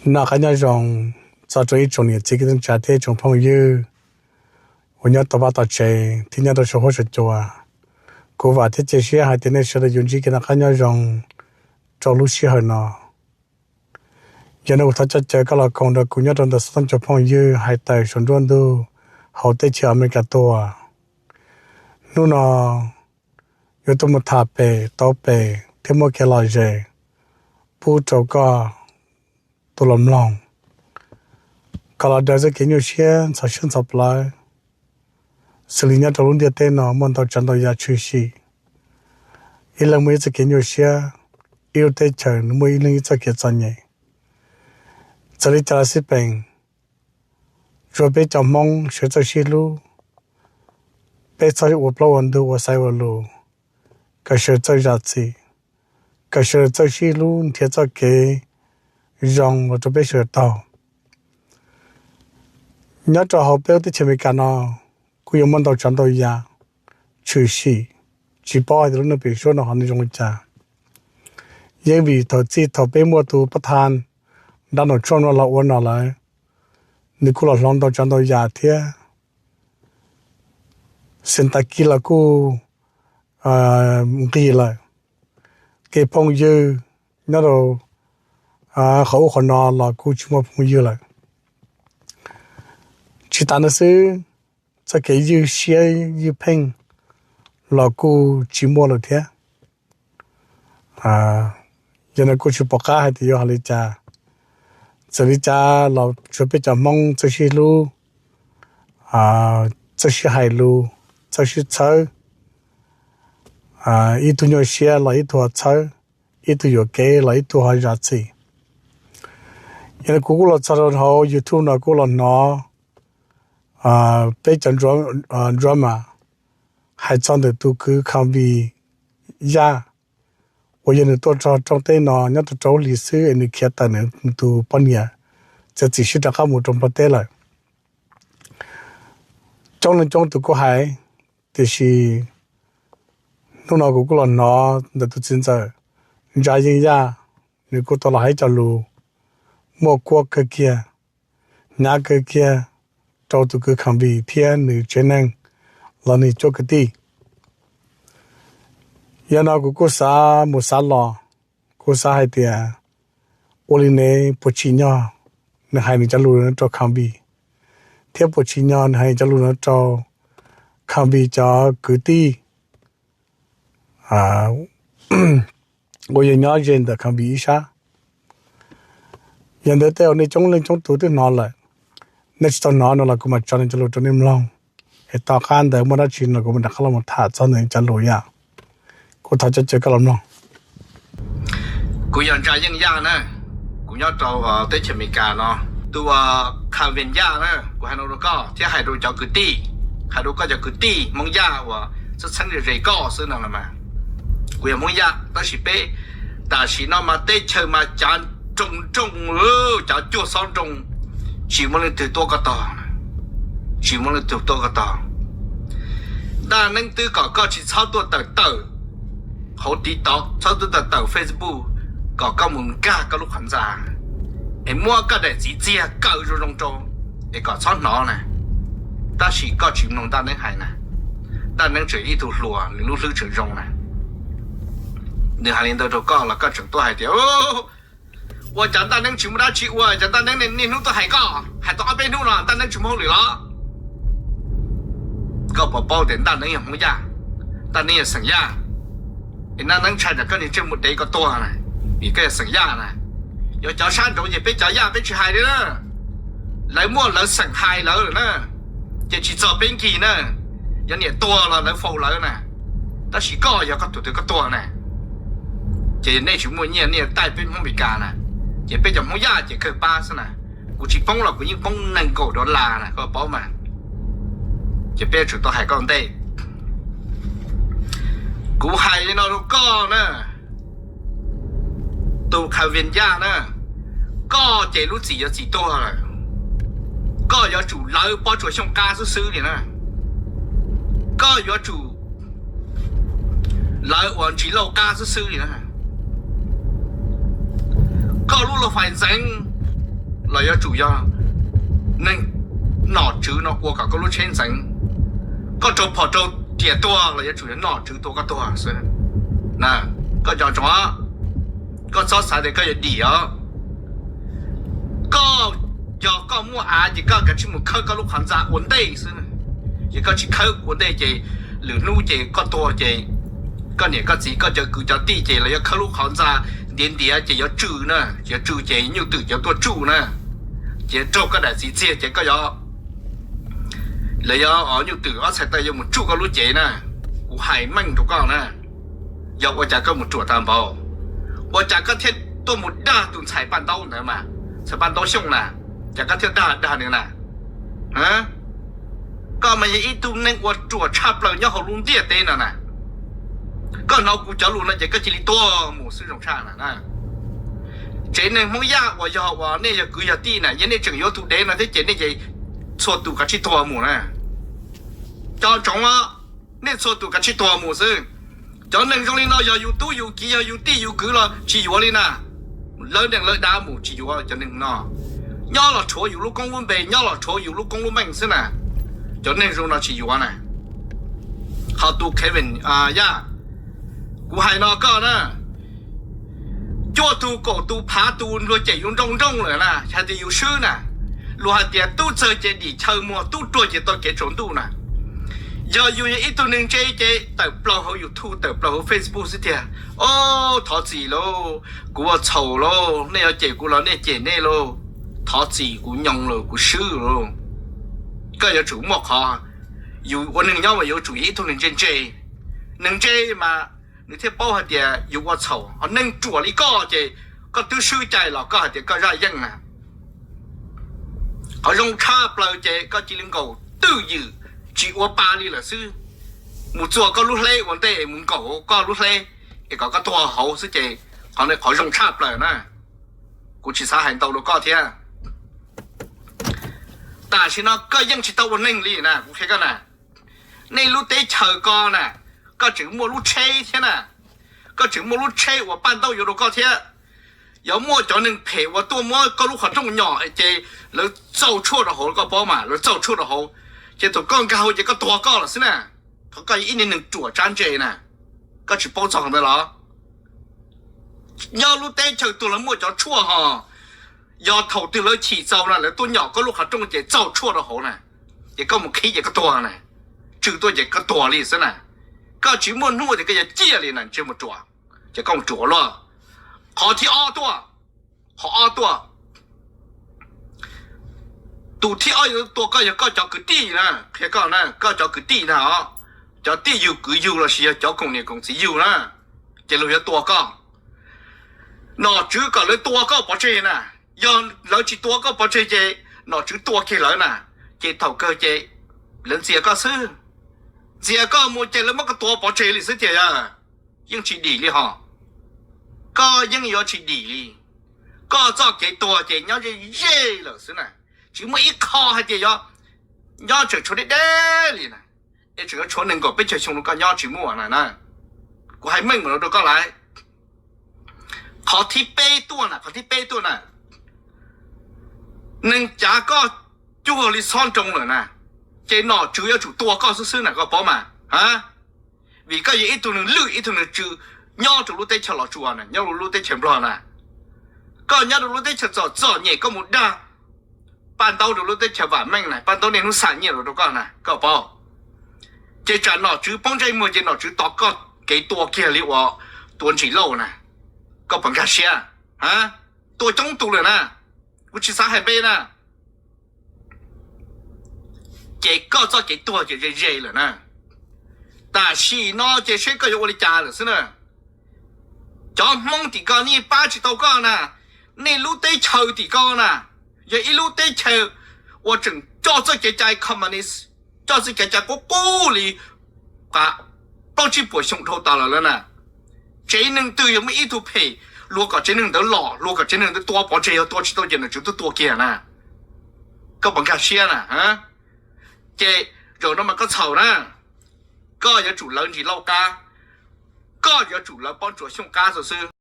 Noj qab nyob zoo txog rau ib tsoom niam txiv kwv tij neej tsa thiab ib tsoom phooj ywg uas nyob tau vaj tau tsev thiab nyob rau saum huab saum cua. Kuv vam thiab cia siab hais tias nej sawv daws yuav ntsib kev noj qab nyob zoo rau lub sij hawm no. Yog no kuv thov coj caw koj los koom nrog kuv nyob rau ntawm xov tooj cov phooj ywg hais tawm saum nruab ntug hauv teb chaws Amelikas tuaj. Hnub no yuav tuaj mus tham pem tau pem thiab muab kev lom zem pub rau koj tus los mloog, kom los daws txoj kev nyuaj siab ntxhov siab ntxhov plawv. Xws li nyob rau lub ntiaj teb no muaj ntau tsav ntau yam tshwm sim. Ib leeg muaj ib txoj kev nyuaj siab, ib lub teb chaws nws muaj ib leeg ib txoj kev txom nyem. Txawm li cas los xij peem, tsuas peb cov Hmoob sawv txawj sib hlub, peb txhob ua plaub ua ntug ua xaiv ua lus, kom sawv txawj zam txim, kom sawv txawj sib hlub nrhiav txoj kev zoo los rau peb sawv daws taug. Nyob rau hauv peb lub teb chaws Amelikas no kuj yuav muaj ntau tsav ntau yam tshwm sim, tsis paub hais tias lub neej pem suab no ho nws zoo li cas. Yeej vim thaum txij thaum peb muaj tus pab thaj Donald Trump no los ua no lawm, nws kuj los hloov ntau tsav ntau yam thiab. Xeev tas kis los kuj nqis lawm, kev phooj ywg nyob rau qhov ub qhov no los kuj tsis muaj phooj ywg lawm. Tsis tas no xwb, txoj kev ywj siab ywj pheej los kuj tsis muaj lawm thiab. Yog no kuj tsis pom qab hais tias yuav hais li cas. Txawm li cas los tsuas peb cov Hmoob txawj sib hlub, txawj sib hais lus, txawj sib txhawb, ib tug nyuaj siab los ib tug ho txhawb, ib tug yuam kev los ib tug ho zam txim. Yog no kuv kuj los txog rau hauv YouTube no kuj los hnov peb cov drama hais txog ntawm tus kwv Khamvy Yaj, uas yog nws tuaj rau rooj teb no nyob rau rau hli xwb es nws khiav tawm nws tus poj niam txiav txim siab rov qab mus rau Nplog teb lawm. Coob leej coob tus kuj hais, tiam sis hnub no kuv kuj los hnov ntawm tus txiv ntxawm Ntsa Yeej Yaj, nws kuj tau los hais cov lus muaj kuab kawg kiag, hnyav kawg kiag rau tus kwv Khamvy thiab nws tsev neeg los nws cuab kwv tij. Yog no kuv kuj xav mus xav los, kuv xav hais tias ua li ne puas tsim nyog nws hais nws cov lus no rau Khamvy, thiab puas tsim nyog nws hais cov lus no rau Khamvy cov kwv tij uas yog nyob ze ntawm Khamvy ib sab. Yog ntawd tej uas nej coob leej coob tus twb hnov lawm, nej tsis tau hnov no los kuv mam tso nej cov lus rau nej mloog, es tom qab ntawd muaj dab tsi no kuv mam rov qab los tham txog ntawm cov lus yom. Kuv thov coj caw koj los mloog. Kuv yog Ntsa Yeej Yaj na, kuv nyob rau teb chaws Amelikas no. Tus Khamvy Yaj na, kuv hais no rau koj thiab hais rau cov kwv tij, hais rau koj cov kwv tij Hmoob Yaj uas txheeb txheeb ze ze koj xwb no los mas, kuv yog Hmoob Yaj tab sis peb tam sim no mas teb chaws mas cav nroo nroo, cav cuag xob nroo, tsis muaj leej twg tuab koj tog, tsis muaj leej twg tuab koj tog. Ntaj neeb twb kom koj tsis txhob tuaj tawm tawm hauv TikTok, txhob tuaj tawm tawm Facebook, kom koj mus nkag koj lub qhov ntxa es muab koj daim txiv txiag kaw zoo zoo rau es kom txhob hnov na. Tab sis koj tsis mloog Ntaj neeb hais na. Ntaj neeb tseem ib tug hluas, nws lub hlwb tseem zoo na. Nws hais li ntawd rau koj los koj tseem tuaj hais tias ua cas Ntaj neeb tsis muaj dab tsi ua, cas Ntaj neeb niaj hnub tuaj hais koj, hais tau ob peb hnub no Ntaj neeb tsis muaj hauj lwm los? Koj puas paub tias Ntaj neeb yog Hmoob Yaj, Ntaj neeb yog xeem Yaj, es Ntaj neeb ntshai tsam koj niag ntsej muag dev koj tuag na, vim koj yog xeem Yaj na. Yog cov sab nraud ces peb cov Yaj peb tsis hais li na, lawv muaj lawv xeem hais lawv lawm na, ces tsis txog peb nkig na. Yog niam tuag los lawv faus lawv na, tab sis koj yog koj tus twg koj tuag na, ces nej tsis muaj nyiaj nej taij peb Hmoob Meskas na, ces peb cov Hmoob Yaj ces kawg pab xwb na. Kuv tsis poob los kuv yeej poob nees nkaum dollar na koj paub mas, ces peb tsum tau hais koj ua ntej. Kuv hais li no rau koj na, tus Khamvy Yaj na, koj ces lub txim yuav txim tuag lawm. Koj yuav tsum lawv pob tsuas xyooj qab xwb xwb li na, koj yuav tsum lawv ua ntsis lauj qab xwb xwb li na. Koj lub lauj fais ntxeev los yuav tsum yog neeg nom tswv no ua kom koj lub tsheb ntxeev. Koj raug phom raug riam tuag los yuav tsum yog nom tswv tua koj tuag xwb. Koj nco ntsoov, koj txhob xav tias koj yuav dim os. Koj, yog koj muaj av ces koj kav tsij mus khawb koj lub qhov ntxa ua ntej xwb. Yog koj tsis khawb ua ntej ces lwm hnub ces koj tuag ces koj niam koj txiv koj cov kwv cov tij ces lawv yuav khawb lub qhov ntxa ntiav ntiav ces yuav tsw na, yuav tsw ces nyuj twm yuav tuaj tsuj na, ces raug koj daim txiv txiag ces koj yuav, lawv yuav, nyuj twm ob txhais taw yuav mus tsuj koj lub cev na. Kuv hais meej rau koj na, yog ua cas koj mus ruam tag npaum, ua cas koj thiaj tuaj mus dag tus ntxhais Paj Ntaub ntawd mas, ntxhais Paj Ntaub Xyooj na, cas koj thiaj dag dag nws na? Koj mas yog ib tug neeg uas ruam tshaj plaws nyob hauv lub ntiaj teb no na. Koj hnov kuv cov lus no ces koj cia li tuag mus xwb zoo tshaj na. Tsev neeg Hmoob Yaj uas yog uas nej yog kwv yog tij na, yog nej tseem yuav tus dev no thiab ces nej ces txhua tus kav tsij tuag mus na. Nco ntsoov, nej txhua tus kav tsij tuag mus xwb. Cov neeg zoo li no yog yus tub yus kiv yog yus tij yus kwv los tsis yuav li na. Lawv neeg lawv dav mus tsis yuav cov neeg no. Nyob los rhuav yus lub koob lub npe, nyob los rhuav yus lub koob lub meej xwb na. Cov neeg zoo no tsis yuav na. Ho tus Kevin Yaj, kuv hais no koj na, cuaj tus kaum tus phav tus luag cem yus nroo nroo lawm na, hais tias yus swb na. Luag hais tias tub txawg ces dim chaw muag, tub ruam ces tau kev tsaus ntuj na. Yog yus yog ib tug neeg ntse ces tawm plaws hauv YouTube, tawm plaws hauv Facebook xwb tiag. Au, thov txim lauj, kuv ua txhaum lauj, nej yuav cem kuv los nej cem nej lauj, thov txim, kuv nyoo lawm, kuv swb lauj. Koj yuav tsum muaj qhov, yus ua neeg nyob mas yuav tsum yog ib tug neeg ntse ntse. Neeg ntse mas nws thiaj paub hais tias yus ua txhaum. Ho neeg ruam li koj ces koj twb swb cai los koj hais tias koj zaj yeej na. Qhov zoo tshaj plaws ces koj cia li nkaum twj ywm, tsis ua pa li lawm xwb. Mus txuas koj lub hleb ua ntej, mus nkaum koj lub hleb es kom koj tuag hauv xwb ces qhov, qhov zoo tshaj plaws na. Kuv tsis xav hais ntau rau koj thiab. Tam sim no koj yeej tsis tau ua neeg li na, kuv qhia koj na. Nej lub teb chaws ko na, koj tseem muaj lub tsheb thiab na, koj tseem muaj lub tsheb uas Paj Ntaub yuav rau koj thiab. Yog muaj cov neeg phem uas tuaj muab koj lub qhov rooj nyom ces lawv txaus tshuaj rau hauv, koj paub mas, lawv txaus tshuaj rau hauv, ces thaum koj nkag hauv ces koj tuag koj lawm xwb na. Thaum koj yog ib niag neeg ruam tsab ntse na, koj tsis paub txog qhov ntawd los? Nyob lub teb chaws tuag lawv muaj cov tshuaj ho, yog thaum twg lawv chim txaus na lawv tuaj nyom koj lub qhov rooj ces txaus tshuaj rau hauv na, ces koj mus khib ces koj tuag na, tsw tuaj ces koj tuag li xwb na. Koj tsis muaj hnub tias koj yuav ciaj li na, ntsej muag ruam, ces koj mus ruam luaj. Qhov thib ob tuaj, qhov ob tuaj, tus thib ob yuav tua koj yog koj cov kwv tij na, qhia koj na, koj cov kwv tij na os, cov tij yug kwv yug lossis yog cov koom niam koom txiv yug na, ces luag yuav tua koj. Nom tswv kom lawv tua koj pov tseg na. Yog lawv tsis tua koj pov tseg ces nom tswv tua kiag lawv na, ces thaum kawg ces lawv ntxias koj xwb. Ntxias koj mus ces lawv muab koj tua pov tseg li xwb tiag, yeej tsis dim li ho. Koj yeej yuav tsis dim li. Koj txoj kev tuag ces nyob ze ze lawm xwb na. Tsis muaj ib qho hais tias yuav nyob tseem tshuav deb deb li na, es tseem yuav tshuav nees nkaum peb caug xyoo rau koj nyob tsis muaj na. Kuv hais meej mus rau koj lawm. Qhov thib peb tuaj na, qhov thib peb tuaj na, neeg cav koj cuag li xob nroo lawm na, ces nom tswv yuav tsum tua koj xwb xwb na, koj paub mas. Vim koj yog ib tug neeg lwj, ib tug neeg tsw nyob rau lub teb chaws Los Tsuas na, nyob rau lub teb chaws Nplog na. Koj nyob rau lub teb chaws txom txom nyem koj mus dag Paj Ntaub rau lub teb chaws vam meej na, Paj Ntaub niaj hnub xa nyiaj los rau koj na, koj paub. Ces tsam nom tswv poob ntsej muag ces nom tswv tos koj kev tua kiag li uas tua Ntsis Lauj na, koj puas nkag siab? Tua coob tus lawm na, kuv tsis xav hais npe na. Ces koj txoj kev tuag ces ze ze lawm na. Tam sim no ces seb koj yuav ua li cas lawm xwb na. Cov Hmoob tim ko nej pab tsis tau koj na. Nej lub teb chaws tim ko na, yog ib lub teb chaws uas tseem coj txoj kev cai communist, coj txoj kev cai qub qub li plaub tsib puas xyoo dhau tas lawm na. Tsev neeg twg yog muaj ib tug phem, luag kom tsev neeg ntawd los, luag kom tsev neeg ntawd tua pov tseg, yog tua tsis tau ces nom tswv twb tua kiag na. Koj puas nkag siab na? Ces zaum no mas koj txhaum na. Koj yuav tsum lawv Ntsis Lauj qab, koj yuav tsum lawv Pob Tsuas Xyooj qab xwb xwb.